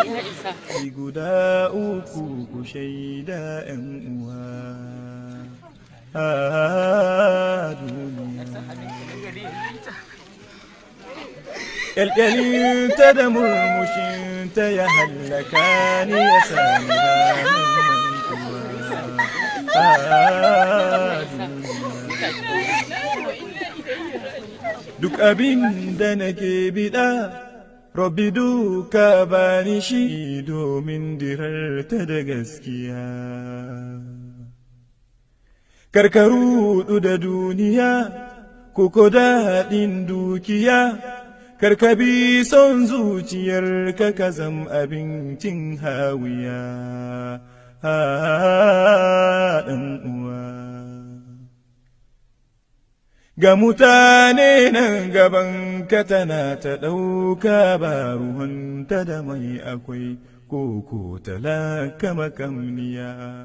Ya isa. Guda uku ku shaida, 'yan uwa, a duniya. Ƙyalƙyalinta da murmushinta ya hallaka ni, ya sami ranar mantuwa a duniya. Duk abin da nake biɗa, Rabbi duka bani shi domin dirarta da gaskiya. Karkaru da duniya, koko daɗin dukiya, karkabi son zuciyar ka, ka zam abincin hawiya. Ɗan uwa. Ga mutane nan gaban ka tana ta ɗauka, ba ruhunta da mai akwai koko talaka makamniya.